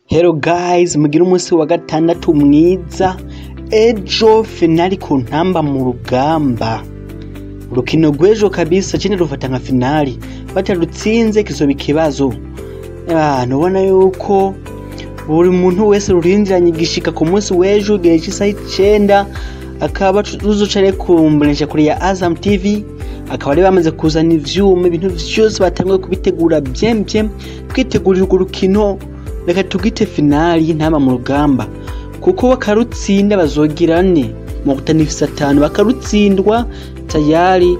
Hello guys, mugire umunsi wa gatandatu mwiza. Ejo finali ku Ntamba mu Rugamba. Urukino rw'ejo kabisa cine rufata nka finali, batarutsinze kizoba ikibazo. Nubona yuko buri muntu wese rurindiranye igishika ku munsi w'ejo igihe c'isaha 9, akaba ruzoca ku mboneshakure ya Azam TV. Akaba ari bamaze kuzana ivyuma, ibintu vyose batanguye kubitegura bien bien, twitegurira urwo rukino. Reka tugite finali y'Intamba mu Rugamba, kuko bakarutsinda bazogira ane, Mauritania ifise 5, bakarutsindwa tayari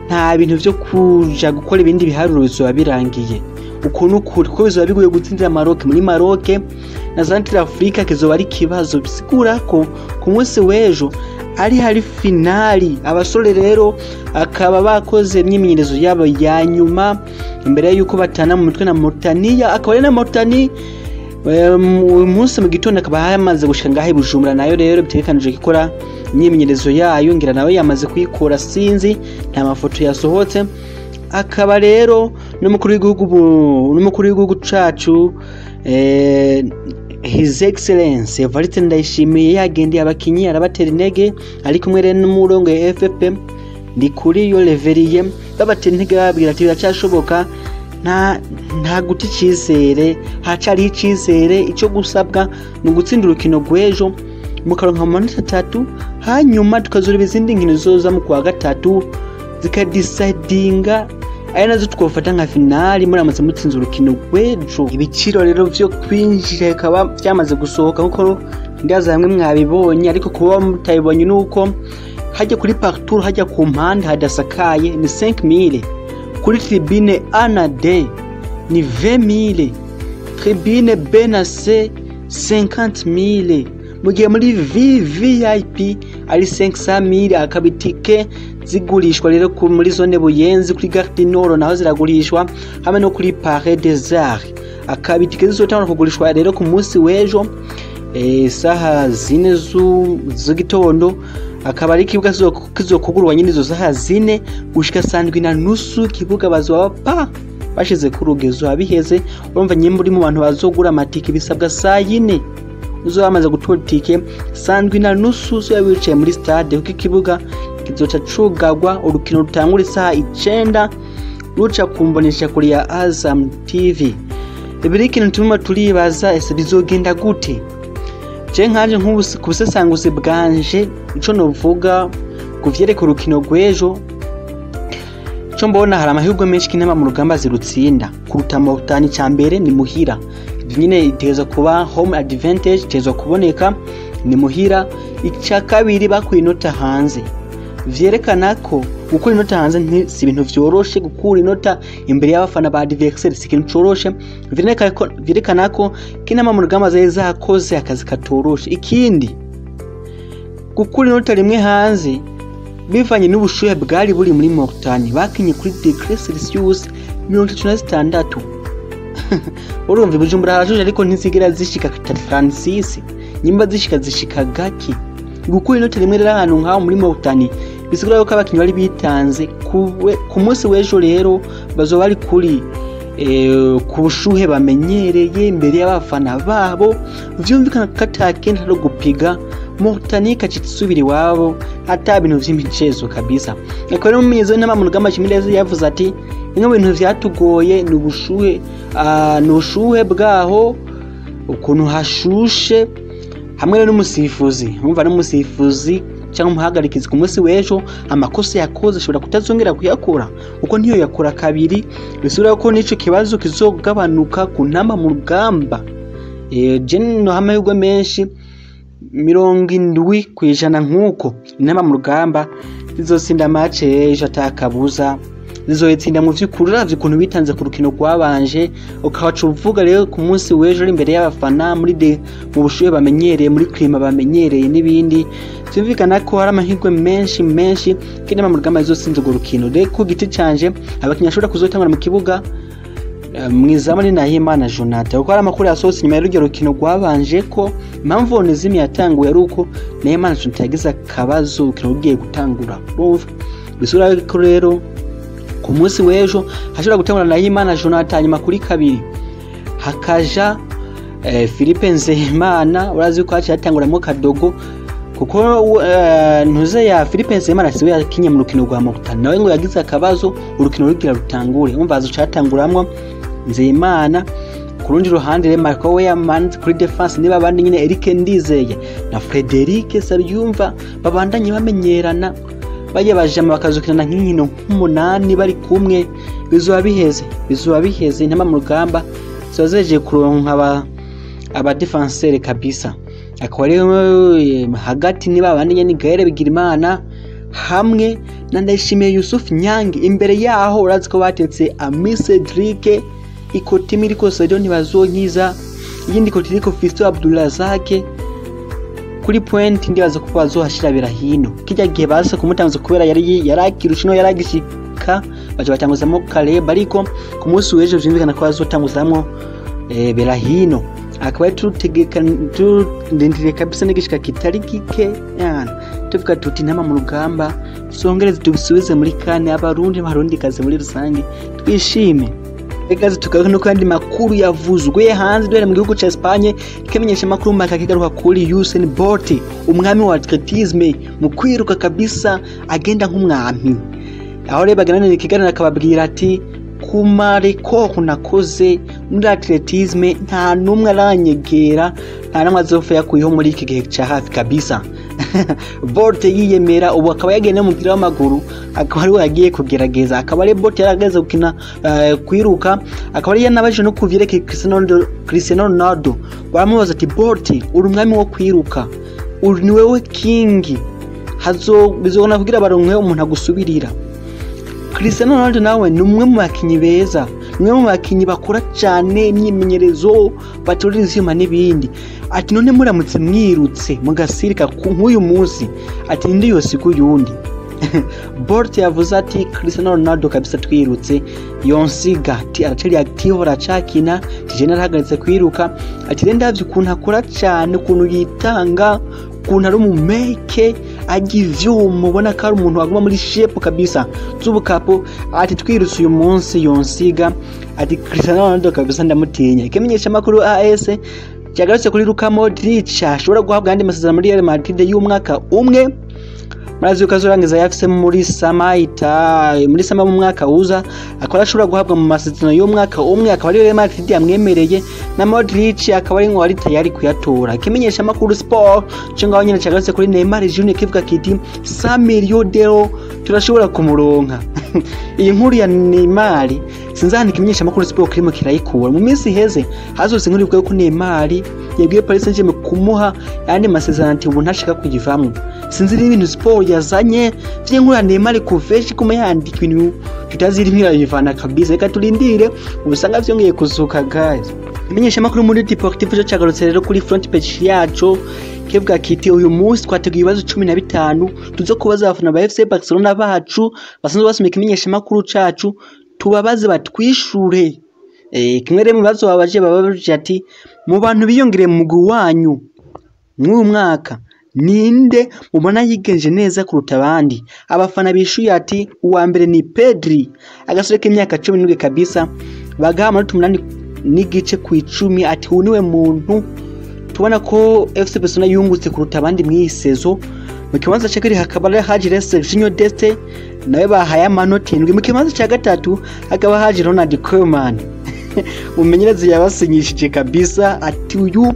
nta bintu vyo kuja gukora ibindi biharuro, bizoba birangiye. Uko nukuri kuko bizoba bigoye gutsindira Maroc muri Maroc na Central Africa, kizoba ari ikibazo. Bisigura ko ku munsi w'ejo ari hari finali. Abasore rero akaba bakoze imyimenyerezo yabo ya nyuma imbere yuko batana mu mitwe na Mauritania. Akaba ari na Mauritania uyu munsi mu gitondo akaba yamaze gushika ngaho i Bujumbura, nayo rero bitegekanijwe gukora imyimenyerezo yayo, ngira nawe yamaze kuyikora, sinzi, nta mafoto yasohotse. Akaba rero n'umukuru w'igihugu cacu, His Excellence Evariste Ndayishimiye, yagendeye abakinyi arabatera intege, ari kumwe rero n'umurongo FFP Ndikuriyo Reverien, babatera intege bababwira ati biracashoboka, nta guta icizere, hacariho icizere, ico gusabwa ni ugutsinda urukino rw'ejo mukaronka amanota 3, hanyuma tukazureba izindi nkino zizoza mu kwa gatatu zikadisadinga, ari nazo twofata nka finali muramutse mutsinze urukino rw'ejo. Ibiciro rero vyo kwinjira bikaba vyamaze gusohoka nkuko ndaza hamwe mwabibonye, ariko kuba mutabibonye nuko hajya kuri parterre, hajya ku mpande hadasakaye, ni 5000, kuri tribune A na D ni 20,000, tribune B na C 50,000, mu gihe muri VVIP ari 500,000. Akaba itike zigurishwa rero muri zone Buyenzi, kuri Gare du Nord naho ziragurishwa, hamwe no kuri Palais des Arts. Akaba itike zizotangura kugurishwa rero ku munsi w'ejo saha 4 z'igitondo. Akaba ari ikibuga kizokugurwa nyine izo saha 4 gushika saa 7:30. Ikibuga bazoba pa bashize ku rugezo abiheze. Urumva nyimba uri mu bantu bazogura amatike, bisabwa saa 4 uzoba wamaze gutora itike, saa 7:30 uzoba wicaye muri stade, kuko ikibuga kizoca cugagwa, urukino rutangura isaha 9, ruca ku mboneshakure ya Azam TV. Ibi ikintu turimo turibaza: ese bizogenda gute? Je nkanje nk'ubu ku busesanguzi bwanje, ico novuga ku vyerekeye urukino rw'ejo, ico mbona, hari amahirwe menshi ko Intamba mu Rugamba zirutsinda kuruta Mauritania. Ica mbere ni muhira. Ivyo nyine iteza kuba home advantage, iteza kuboneka, ni muhira. Ica kabiri, bakuye inota hanze, vyerekana ko gukura inota hanze si ibintu vyoroshe. Gukura inota imbere y'abafana ba adversaire si ikintu coroshe. Vyerekana ko Intamba mu Rugamba zari zakoze akazi katoroshe. Ikindi, gukura inota rimwe hanze, bivanye n'ubushuhe bwari buri muri Mauritania, bakinye kuri degré Celsius 36. Urumva i Bujumbura harashushe, ariko ntizigera zishika 36, nyimba zishika zishika gake. Gukura inota rimwe rero ahantu nk'aho muri Mauritania bisigura yuko abakinyi bari bitanze. Ku munsi w'ejo rero bazoba bari kuri ku bushuhe bamenyereye, imbere y'abafana babo, vyumvikana ko atakindi ari gupiga Mauritania ikaca isubira iwabo, ata bintu vy'imicezo kabisa. Akaba rero umumenyereza w'Intamba mu Rugamba Chimireze yavuze ati bimwe mu bintu vyatugoye ni ubushuhe, ni ubushuhe bwaho, ukuntu hashushe, hamwe n'umusifuzi. Urumva n'umusifuzi cyangwa umuhagarikizi ku munsi w'ejo amakosa yakoze ashobora kutazongera kuyakora, kuko ntiyo yakora kabiri. Bisubira ko n'ico kibazo kizogabanuka ku Ntamba mu Rugamba. Je noha amahirwe menshi 70% nk'uko Intamba mu Rugamba zizotsinda match ejo atakabuza, zizoyitsinda. Mu vy'ukuri uravye ukuntu bitanze ku rukino rwabanje, ukaca uvuga rero ku munsi w'ejo uri imbere y'abafana, muri de mu bushuhe bamenyereye, muri climat bamenyereye n'ibindi, vyumvikana ko hari amahirwe menshi menshi ko Intamba mu Rugamba zizotsinda urwo rukino. Rero ku giti canje, abakinyi bashobora kuzotangura mu kibuga, mwizamu ni Nahimana Jonathan, kuko hari amakuru yasohotse inyuma y'urwo rukino rwabanje ko impamvu Onezime yatanguye ari uko Nahimana Jonathan yagize akabazo urukino rugiye gutangura. Urumva bisura ko rero ku munsi w'ejo hashobora gutangura Nahimana Jonathan, nyuma kuri kabiri hakaja Philippe Nzeyimana urazi ko haciye hatanguramwo Kadogo, kuko ntuze ya Philippe Nzeyimana siwe yakinye mu rukino rwa Mauritania, nawe ngo yagize akabazo urukino rugira rutangure, umva hazoca hatanguramwo Nzeyimana. Ku rundi ruhande rero Marco Wehrmann kuri defense, niba abandi nyine Eric Ndizeye na Frederic Sabyumva babandanye bamenyerana, bajya bajama bakazukirana nk'inkino nk'umunani bari kumwe, bizoba biheze intama mu rugamba ziba zejeje kuronka aba defenseur kabisa. Akaba rero hagati niba abandi nyine Gaël Bigirimana hamwe na Ndayishimiye Yusuf Nyange, imbere yaho urazi ko batetse Ami Cedric, ikoti iriko Sadio Ntibazonkiza, iyindi koti iriko Fiston Abdulrazak. Kuri point ndibaza ko bazohashira Berahino, kijya gihe base kumutanguza kubera yari yarakirusha no yaragishika, baje batanguzamo Caleb, ariko ku munsi w'ejo vyumvikana ko bazotanguzamwo Berahino. Akaba tutegeka turindiriye kabisa n'igishika kitari gike, yana tuvuga tuti intama mu rugamba songereze tubisubize muri kane, abarundi n'abarundikazi muri rusange twishime. Ekazi tugaruka no kandi makuru yavuzwe hanze duhere mu gihugu ca Espagne, kimenyesha makuru maka kigaruka kuri Usain Bolt, umwami wa atletisme mu kwiruka kabisa agenda nk'umwami. Aho rero baganana ikiganiro akababwira ati kuma record nakoze muri atletisme nta numwe aranyegera, nta numwe azopfa yakuyeho muri iki gihe ca hafi kabisa. Bolt yiyemera ubu akaba yagiye no mu mupira w'amaguru, akaba ariwe yagiye kugerageza, akaba ari Bolt yarageze gukina kwiruka, akaba ari yanabaje no kuvyerekeye Cristiano Ronaldo. Baramubaza ati Bolt uri umwami wo kwiruka, uri ni wewe king, hazo bizogona kugira baronke umuntu agusubirira. Cristiano Ronaldo nawe ni umwe mu bakinyi beza, ni umwe mu bakinyi bakora cyane imyimenyerezo, baturira ivyuma n'ibindi. Ati none muramutse mwirutse mugasirika nk'uyu munsi, ati ndi yose kuyundi. Bolt yavuze ati Cristiano Ronaldo kabisa twirutse yonsiga, ati aracari active aracakina, tije narahagaritse kwiruka, ati rero ndavye ukuntu akora cyane, ukuntu yitanga, ukuntu ari umumeke ajya ivyuma, ubona ko ari umuntu aguma muri shape kabisa z'ubukapo, ati twirutse uyu munsi yonsiga, ati Cristiano Ronaldo kabisa ndamutinya. Ikimenyesha makuru AS cyagarutse kuri Luka Modric ashobora guhabwa andi masezerano muri Real Madrid y'umwaka umwe, murazi ko azorangiza yafise muri Samaita muri Sama mu mwaka uza, akaba ashobora guhabwa mu masezerano y'umwaka umwe, akaba ari Real Madrid yamwemereye na Modric akaba ari ngo ari tayari kuyatora. Ikimenyesha makuru Sport cyo ngaho nyine cyagarutse kuri Neymar Junior kivuga kiti 100 millions d'euros turashobora kumuronka. Iyi nkuru ya Neymar sinzahana ikimenyesha makuru Sport kirimo kirayikura. Mu minsi iheze hazose inkuru ivuga ko Neymar yabwiye Paris Saint-Germain kumuha yandi masezerano ati ubu ntashaka kuyivamwo. Sinzi ibintu Sport yazanye vy'inkuru ya Neymar kuveshi kuma yandika ibintu tutaziri nkirayivana kabisa, reka turindire ubusanga vyongeye kuzuka guys. Imenyesha makuru muri Deportivo cyo cyagarutse rero kuri front page yaco kivuga kiti uyu munsi twateguye ibibazo 15 tuzo kubaza abafana ba FC Barcelona bacu basanzwe basoma ikimenyesha makuru cacu, tubabaze batwishure. Kimwe rero mu bibazo babaje babaje ati mu bantu biyongereye mu mugwi wanyu mw'uyu mwaka ninde mubona yigenje neza kuruta abandi? Abafana bishuye ati uwa mbere ni Pedri, agasore k'imyaka 17 kabisa, bagaha amanota 8.5 ku 10, ati uyu niwe muntu tubona ko FC Barcelona yungutse kuruta abandi mw'iyi sezo. Mu kibanza cya kabiri hakaba haje Serginho Deste, nawe bahaye amanota 7. Mu kibanza cya gatatu hakaba haje Ronald Koeman, umumenyereza yabasinyishije kabisa, ati uyu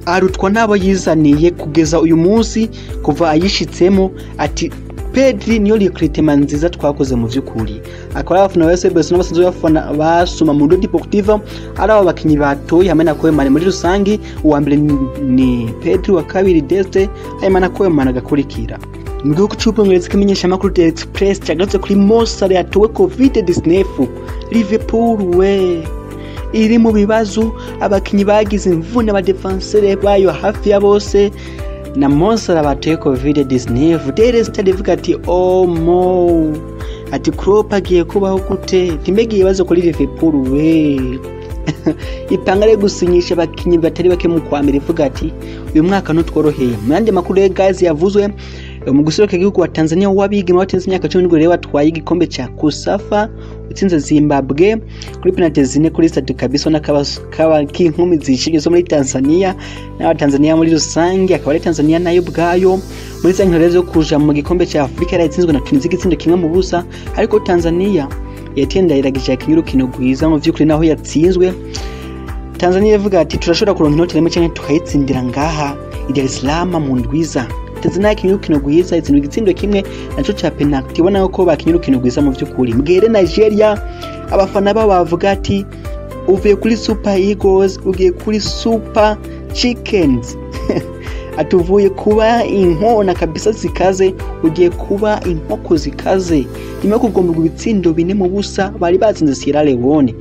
arutwa n'abo yizaniye kugeza uyu munsi kuva ayishitsemo, ati Pedri niyo recruitment nziza twakoze mu vy'ukuri. Akaba abafana ba FC Barcelona basanzwe bafana basuma mu Mundo Deportivo ari abo bakinyi batoye hamwe na Koeman muri rusangi, uwa mbere ni Pedri, wa kabiri Deste, hanyuma na Koeman agakurikira. Mu gihugu c'Ubwongereza ikimenyesha makuru The Express cyagarutse kuri Mo Salah yatowe COVID-19. Liverpool we iri mu bibazo, abakinyi bagize imvune, abadefenseur bayo hafi ya bose na Mo Salah batoye COVID-19. Daily Star ivuga ati oh Mo, ati Klopp agiye kubaho gute? Timbega ibibazo kuri Liverpool we ipanga ryo gusinyisha abakinyi batari bake mu kwa mbere, ivuga ati uyu mwaka ntutworoheye. Mu yandi makuru ya guys yavuzwe mu guseruka igihugu wa Tanzania w'abigeme batenze imyaka 17 rero batwaye igikombe ca Kusafa Itsinze Zimbabwe kuri penalty 4-3 kabisa, na kaba k'inkumi zishimye zo muri Tanzania n'abatanzania muri rusange. Akaba ari Tanzania nayo ubwayo muri za nkino zo kuja mu gikombe cya Afrika yarayitsinzwe na Tunisia igitsindo 1-0, ariko Tanzania yatenda iragije yakinye urukino rwiza mu vy'ukuri naho yatsinzwe. Tanzania ivuga ati turashobora kuronka inoti rimwe canke tukayitsindira ngaha i Dar es Salaam mu ndwiza. Tanzania yakinye urukino rwiza, itsindwa igitsindo kimwe naco ca penalty, ubona ko bakinye urukino rwiza mu vy'ukuri. Mbwere Nigeria abafana babo bavuga ati uvuye kuri Super Eagles ugiye kuri Super Chickens, atuvuye kuba inkona kabisa zikaze ugiye kuba inkoko zikaze, nyuma yo kugomberwa ibitsindo 4-0 bari batsinze Sierra Leone.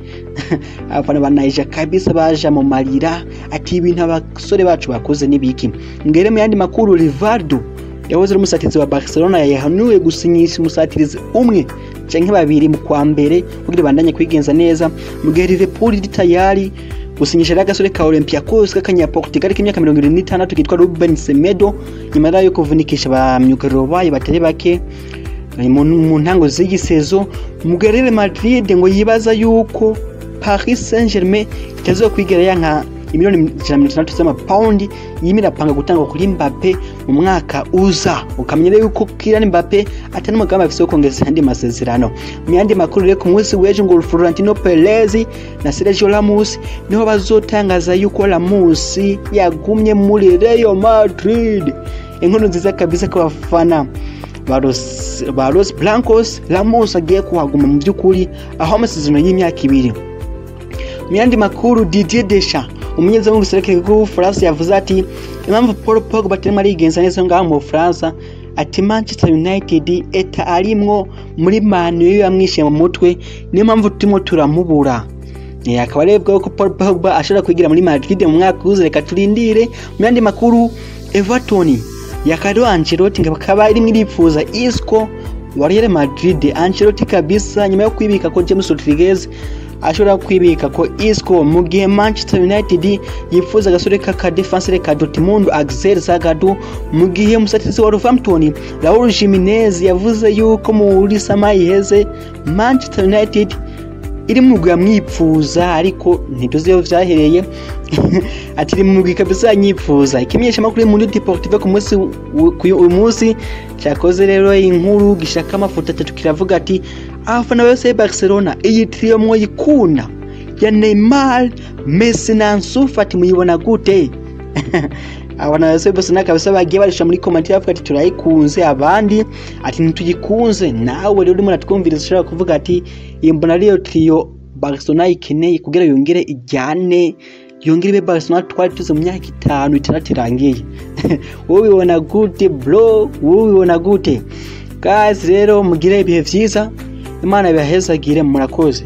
Abafana ba Niger kabisa baja mu marira ati ibintu abasore bacu bakoze nibiki. Ngere mu yandi makuru, Rivaldo yahoze ari umusatirizi wa Barcelona yahanuwe gusinyisha umusatirizi umwe canke babiri mu kwa mbere kugira bandanye kwigenza neza, mu gihe Liverpool iri tayari gusinyisha agasore ka Olympiacos k'akanya Portugal k'imyaka 76 kitwa Ruben Semedo, nyuma yo kuvunikisha ba myugariro bayo batari bake mu ntango z'iyi sezo. Mu gihe Real Madrid ngo yibaza yuko Paris Saint-Germain itazokwigera yanka imiliyoni 160 z'amapaundi yimira panga gutanga kuri Mbappe mu mwaka uza. Ukamenya yuko Kylian Mbappe atari umugambi afise wo kongeza andi masezerano. Mu yandi makuru rero, ku munsi w'ejo ngo Florentino Perez na Sergio Ramos niho bazotangaza yuko Ramos yagumye muri Real Madrid. Inkuru nziza kabisa ku bafana ba Los Blancos, Ramos agiye kuhaguma mu by'ukuri aho amasezerano y'imyaka 2. Mu yandi makuru, Didier Deschamps umunyezamu w'ubuserukizi bw'Ubufaransa yavuze ati impamvu Paul Pogba atarimo arigenza neza ngaho mu Bufaransa, ati Manchester United eta arimwo muri Man U yamwishe mu mutwe, niyo mpamvu turimo turamubura. Akaba arebwa ko Paul Pogba ashobora kwigira muri Madrid mu mwaka uza, reka turindire. Mu yandi makuru, Everton ya Carlo Ancelotti ngo bakaba irimo iripfuza Isco wa Real Madrid. Ancelotti kabisa nyuma yo kwibika ko James Rodriguez ashobora kwibika ko Isco, mu gihe Manchester United yifuza agasore k'aka defenseur ka Dortmund Axel Zagadou, mu gihe umusatirizi wa Wolverhampton Raul Jimenez yavuze yuko muri sama iheze Manchester United iri mu mugwi yamwipfuza, ariko ntituzi iyo vyahereye, ati iri mu mugwi kabisa yanyipfuza. Ikimenyesha makuru muri Deportivo ku munsi uyu munsi cyakoze rero inkuru gishaka amafoto 3 kiravuga ati abafana bose Barcelona iyi trio mwoyikunda ya Neymar, Messi na Ansu Fati muyibona gute? Abana bose Barcelona kabisa bagiye barisha muri comment bavuga ati turayikunze, abandi ati ntituyikunze. Nawe rero urimo uratwumviriza ushobora kuvuga ati iyi mbona ariyo trio Barcelona ikeneye kugira yongere ijyane, yongere ibe Barcelona twari tuzi mu myaka 5 6 irangiye. Wowe ubibona gute bro? Wowe ubibona gute? Guys rero mugire ibihe vyiza, Imana ibahezagire, murakoze.